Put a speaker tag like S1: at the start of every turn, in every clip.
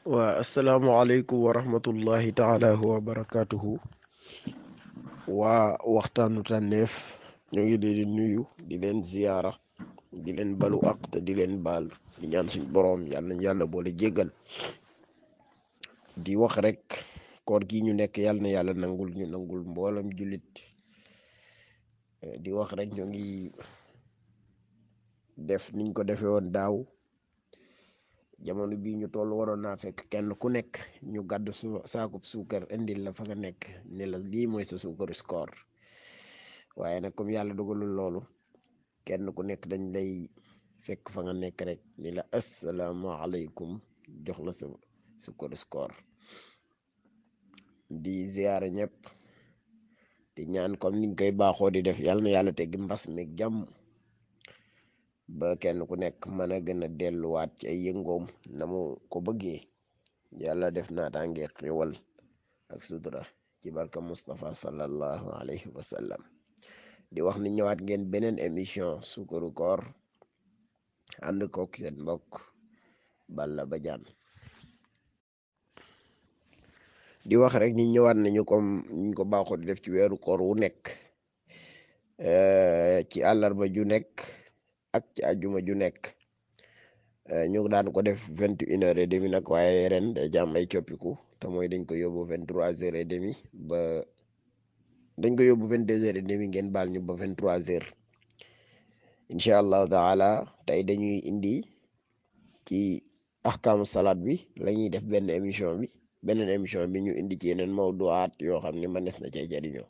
S1: Assalamualaikum warahmatullahi taala wabarakatuhu. Waxtaanu tànneef ñoo ngi leen di nuyu di leen ziyaara di leen balu ak te di leen baal di ñaan suñ boroom yàlla nañ yàlla boole jéggal di wax rek koor gi ñu nekk yàlla na yàlla nangul ñu nangul mboolam jullit di wax rek ñoo ngi def niñ ko defee woon daaw jamono bii ñu toll waroon naa fekk kenn ku nekk ñu gàddu saakub suukar indil la fa nga nekk ne la lii mooy sa suukaru koor waaye nag comme yàlla dogalul loolu kenn ku nekk dañ lay fekk fa nga nekk rek ni la asalaamaaleykum jox la sa suukaru koor di ziyaara ñëpp di ñaan comme niñ koy baaxoo di def yàlla na yàlla teggi mbas meeg jàmm ba kenn ku nekk mën a gën a delluwaat ci ay yëngoom na mu ko bëggee yàlla def naataange xéwal ak sutura ci barka Mustafa sallallahu alayhi wa sallam di wax ni ñëwaat ngeen beneen émission suukaru koor ànd kook seen mbokk Balla Badiane di wax rek ñi ñëwaat nañu comme ñu ko baaxoo di def ci weeru koor wu nekk ci àllarba ju nekk ak ci àjjuma ju nekk ñu daan ko def 21h30 nag waaye ren day jàmm ay coppiku te mooy dañ ko yóbbu 23h30 ba dañ ko yóbbu 22h30 ngeen baal ñu ba 23h incha allahu taala tey dañuy indi ci axkaamu salaat bi la ñuy def beneen émission bi ñu indi ci yeneen mawduwaat yoo xam ne mënees na cee jariñoo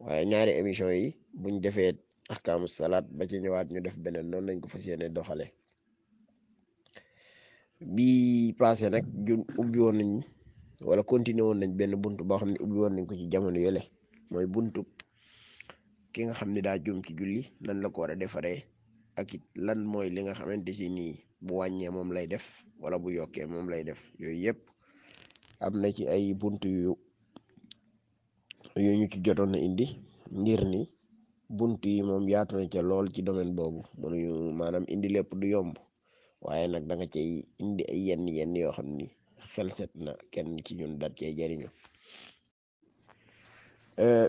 S1: waaye ñaari émission yi buñ defee axkaamu salaat ba ci ñëwaat ñu def beneen noonu lañ ko fas yéene doxale bi passé nag ubbi woon nañ wala continué woon nañ benn bunt boo xam ne ubbi woon nañ ko ci jamono yële mooy buntu ki nga xam ne daa juum ci julli lan la ko war a defaree ak it lan mooy li nga xamante si nii bu wàññee moom lay def wala bu yokkee moom lay def yooyu yëpp am na ci ay bunt yu ñu ci jotoon na indi ngir ni bunt yi moom yaatu na ca lool ci domaine boobu mënuñu maanaam indi lépp du yomb waaye nag da nga cay indi ay yenn yoo xam ni xel set na kenn ci ñun daat cee jariñu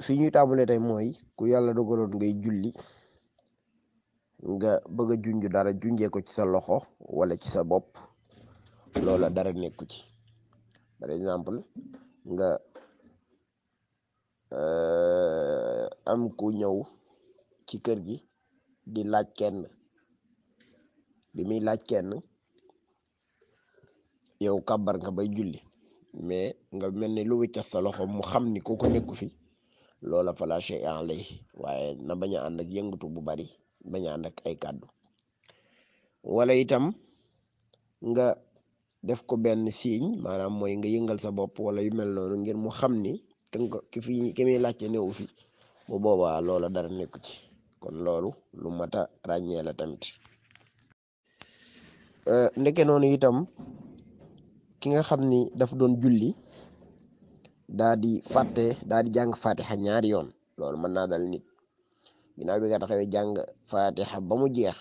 S1: fi ñuy tàmbalee tey mooy ku yàlla dogaloon ngay julli nga bëgg a junj dara junjee ko ci sa loxo wala ci sa bopp loola dara nekku ci par exemple nga am ku ñëw ci kër gi di laaj kenn bi muy laaj kenn yow kàbbar nga bay julli mais nga mel ni lu wiccax sa loxo mu xam ni kooku nekku fi loola fala shay an lay waaye na bañ a ànd ak yëngatu bu bari bañ a ànd ak ay kàddu wala itam nga def ko benn signe maanaam mooy nga yëngal sa bopp wala yu mel noonu ngir mu xam ni ki muy laajte newu fi bu boobaa loola dara nekku ci kon loolu lu mat a ràññee la tamit ndeke noonu itam ki nga xam ni daf doon julli daa di jàng fatiha ñaari yoon loolu mën naa dal nit ginnaaw bi nga taxawee jàng fatiha ba mu jeex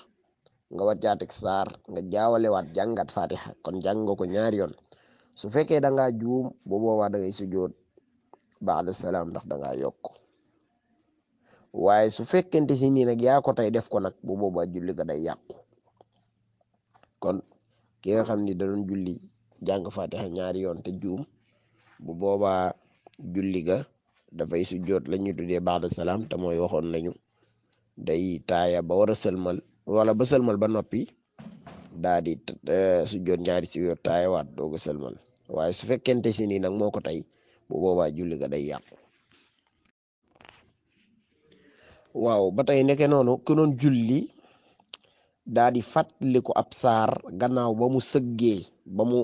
S1: nga war caatek saar nga jaawalewaat jàngat fatiha kon jàng nga ko ñaari yoon su fekkee da ngaa juum bu boobaa da ngay sujjoot ba'da salaam ndax da ngaa yokk waaye su fekkente si nii nag yaa ko tey def ko nag bu boobaa julli ga day yàqu kon ki nga xam ni da doon julli jàng fatiha ñaari yoon te juum bu boobaa julli ga dafay sujjoot la ñuy tuddee ba'da salaam te mooy waxoon nañu day taaya ba war a sëlmal wala ba sëlmal ba noppi daa di sujjoot ñaari sujjoot taaya waat doog a sëlmal waaye su fekkente si nii nag moo ko tey bu boobaa julli ga day yàqu waaw ba tey nekke noonu ku doon julli daa di fàttaliku ab saar gannaaw ba mu sëggee ba mu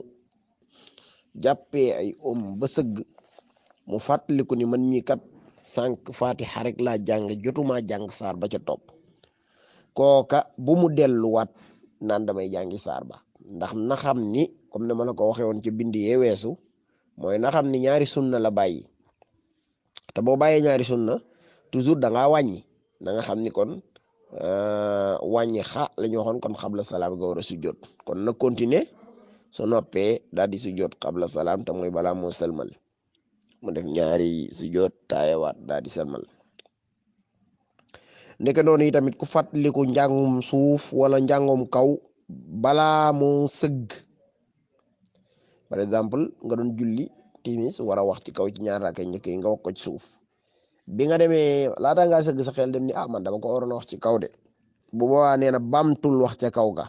S1: jàppee ay ba sëgg mu fàttaliku ni man mii kat sànq fatiha rek laa jàng jotuma jàng saar ba ca topp kooka bu mu delluwaat naan damay jàngi saar ba ndax na xam ni comme ne ma la ko waxee woon ci bind yee weesu mooy na xam ni ñaari sunna la bàyyi te boo bàyyee ñaari sunna toujours da ngaa wàññi na nga xam ni kon wàññi la ñu waxoon kon xabla salaam nga war a sujjóot kon na continuer so noppee daal di sujjoot qabla salaam te mooy balaa moo sëlmal mu def ñaari sujjoot taayawaat daal di sëlmal. ndeke noonu yi tamit ku fàttaliku njàngum suuf wala njàngum kaw balaa moo sëgg, par exemple nga doon julli timis war a wax ci kaw ci ñaar rakkay njëkk yi nga wax ko ci suuf, bi nga demee laata ngaa sëgg sa xel dem ni man dama ko waroon a wax ci kaw de, bu boobaa nee na bamtul wax ca kaw ga.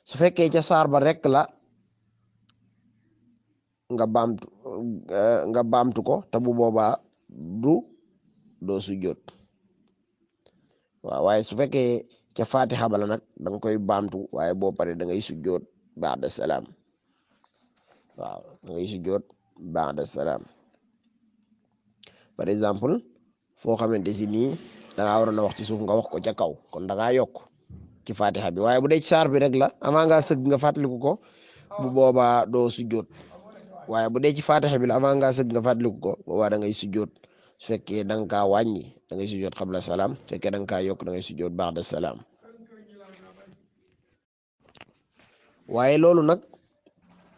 S1: su fekkee ca saar ba rek la nga baamtu ko te bu boobaa doo sujjoot. waaw waaye su fekkee ca fatiha bala nag da nga koy baamtu, waaye boo paree da ngay sujjoot ba'da salaam. waaw da ngay sujjoot ba'da salaam. par exemple foo xamante si nii da ngaa waroon a wax ci suuf nga wax ko ca kaw, kon da ngaa yokk ci fatiha bi, waaye bu dee ci saar bi rek la avant ngaa sëgg nga fàttaliku ko, bu boobaa doo sujjoot. waaye bu dee ci fatiha bi la avant ngaa sëgg nga fàttaliku ko, boobaa da ngay sujjoot. su fekkee da nga kaa wàññi da ngay sujjoot qabla salaam, su fekkee da nga kaa yokk da ngay sujjoot ba'da salaam. waaye loolu nag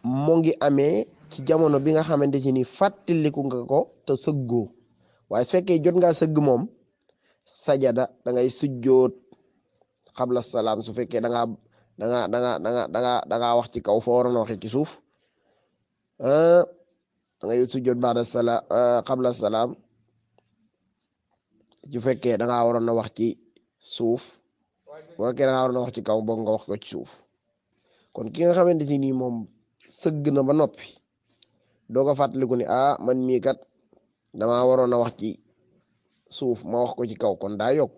S1: mu ngi amee ci jamono bi nga xamante si ni fàttaliku nga ko te sëggoo. waaye su fekkee jot ngaa sëgg moom sajada da ngay sujjoot qabla salaam. su fekkee da ngaa wax ci kaw foo waroon a waxee ci suuf, da ngay sujjoot ba'da salaam qabla salaam. su fekkee da ngaa waroon a wax ci suuf, bu fekkee da ngaa waroon a wax ci kaw boog nga wax ko ci suuf. kon ki nga xamante si nii moom sëgg na ba noppi doo ko fàttaliku ni man mii kat damaa waroon a wax ci suuf ma wax ko ci kaw, kon daa yokk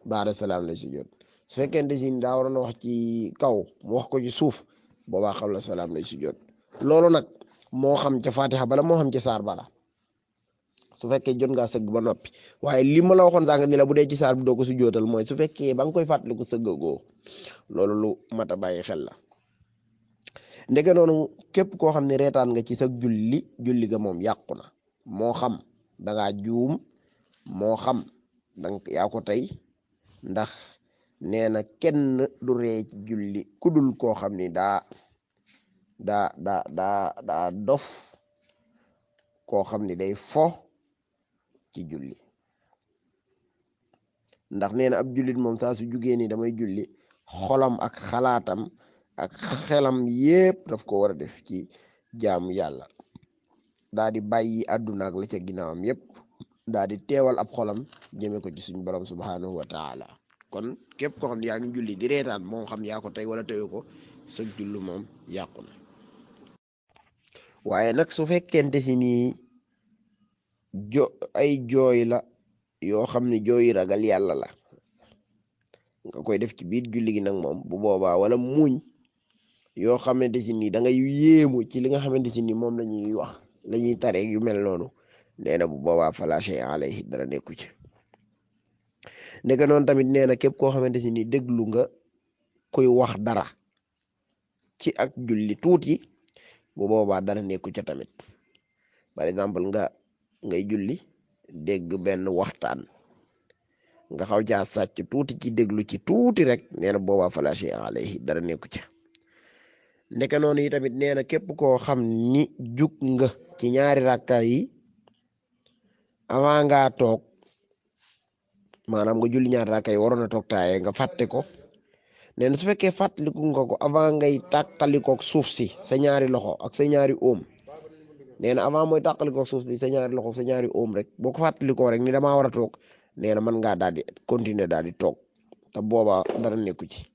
S1: ba'da salaam lay sujjoot. su fekkente si ni daa waroon a wax ci kaw mu wax ko ci suuf, boobaa qabla salaam lay sujjoot. loolu nag moo xam ca fatiha bala moo xam ca saar bala, su fekkee jot ngaa sëgg ba noppi. waaye li ma la waxoon sànq ni la bu dee ci saar bi doo ko sujjootal mooy su fekkee ba nga koy fàttaliku sëggagoo. loolu lu mat a bàyyi xel la. ndeke noonu képp koo xam ne reetaan nga ci sa julli ga moom yàqu na, moo xam dangaa juum moo xam yaa ko tey, ndax nee na kenn du ree ci julli kudul koo xam ni daa dof, koo xam ni day fo ci julli. ndax nee na ab jullit moom saa su jugee ni damay julli, xolam ak xalaatam ak xelam yépp daf ko war a def ci jaamu yàlla, daa di bàyyi àdduna ak la ca ginnaawam yépp, daa di teewal ab xolam jëme ko ci suñu borom subhanahu wa taala. kon képp koo xam ne yaa ngi julli di reetaan, moo xam yaa ko tey wala teyu ko, sa julli moom yàqu na. waaye nag su fekkente si nii ay jooy la yoo xam ne jooy ragal yàlla la, nga koy def ci biir julli gi nag moom bu boobaa, wala muñ yoo xamante si nii da ngay yéemu ci li nga xamante si nii moom la ñuy wax, la ñuy tareeg yu mel noonu, nee na bu boobaa fala shay alayhi, dara nekku ci. ndeke noonu tamit nee na képp koo xamante si nii déglu nga koy wax dara ci ak julli tuuti, bu boobaa dara nekku ca tamit. par exemple ngay julli dégg benn waxtaan, nga xaw caa sàcc tuuti ci déglu ci tuuti rek, nee na boobaa fala shay alayhi, dara nekku ca. ndeke noonu yi tamit nee na képp koo xam ni jug nga ci ñaari rakka yi avant ngaa toog, maanaam nga julli ñaari rakka yi waroon a toog taaye nga fàtte ko, nee na su fekkee fàttaliku nga ko avant ngay tàqalikook suuf si sa ñaari loxo ak sa ñaari oom, nee na avant mooy tàqalikook suuf si sa ñaari loxo ak sa ñaari oom rek, boo ko fàttalikoo rek ni damaa war a toog, nee na mën ngaa daal di continuer daal di toog, te boobaa dara nekku ci.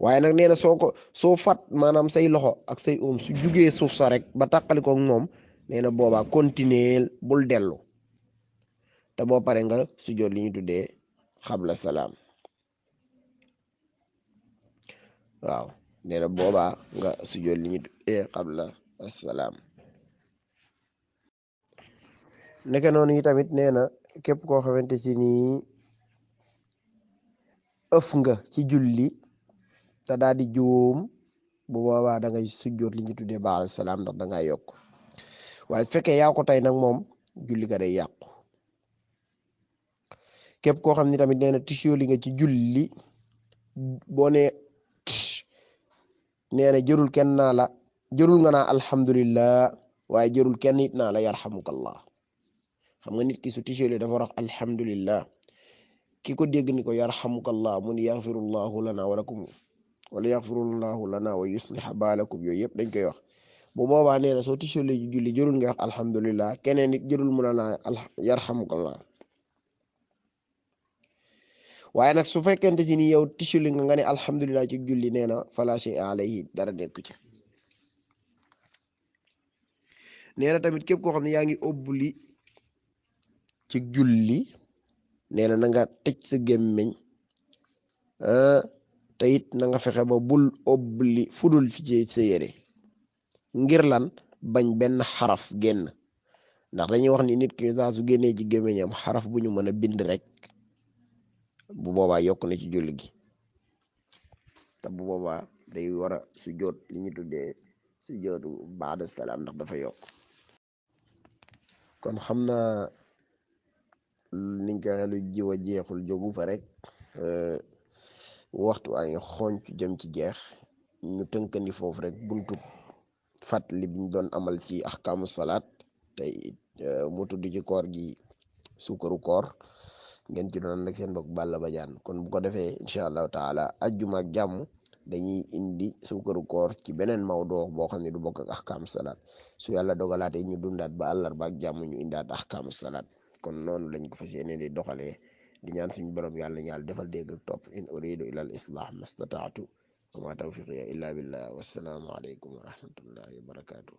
S1: waaye nag nee na soo fat maanaam say loxo ak say oom su jugee suuf sa rek ba tàqalikook moom, nee na boobaa continuer bul dellu, te boo pare nga sujjoot li ñu tuddee xabla salaam. waaw nee na boobaa nga sujjoot li ñu tuddee xabla salaam. neke noonu yi tamit nee na képp koo xamante si nii ëf nga ci julli te daal di juum, bu boobaa da ngay sujjoot li ñu tuddee ba'da salaam, ndax da ngaa yokk. waaye su fekkee yaa ko tey nag moom julli ga day yàqu. képp koo xam ni tamit nee na tisoo li nga ci julli, boo ne nee na jërul kenn naa la jërul nga naa alhamdulillah waaye jërul kenn it naa la yarhamukallah. xam nga nit ki su ticheli dafa wax alhamdulillah, ki ko dégg ni ko yarhamukallah mu ni yaxfirullahu lana wa lakum wala yaxfirullahu lana wa yusliha baalakum, yooyu yëpp dañ koy wax. bu boobaa nee na soo ticheli julli jërul nga wax alhamdulillah, keneen nit jërul mu naa yarhamukallah. waaye nag su fekkente ci ni yow ticheli nga ne alhamdulillah ci julli, nee na fala shay alayhi, dara nekku ci. nee na tamit képp koo xam ne yaa ngi obbuli ci julli, nee na nga tëj sa gémmiñ, te it na nga fexe ba bul obbuli fudul fi ci sa yére, ngir lan bañ benn xaraf génn. ndax dañuy wax ni nit ki saa su génnee ci gémmiñam xaraf bu ñu mën a bind rek, bu boobaa yokk na ci julli gi, te bu boobaa day war a sujjóot li ñu tuddee sujjóotu baada salaam, ndax dafa yokk. kon xam naa niñ ko waxee lu jiw a jeexul jógu fa rek, waxtu waa ngi xonc jëm ci jeex, ñu tënkandi foofu rek buntu fàttali biñ doon amal ci axkaamu salaat tey, mu tudd ci koor gi suukaru koor, ngeen ci doon rek seen mbokk Balla Badiane. kon bu ko defee incha allahu taala ajjuma ak jàmm dañuy indi suukaru koor ci beneen mawdoo boo xam ne du bokk ak axkaamu salaat, su yàlla dogalaatee ñu dundaat ba àllarba ak jàmm ñu indaat axkaamu salaat. kon noonu lañ ko fas yéene di doxalee, di ñaan suñu borom yàlla ñaal defal dégg ak topp. in uridu ila al islah mastataatu wa ma tawfiqiya illa billah, wassalaamu aleykum wa rahmatullahi wa barakatuh.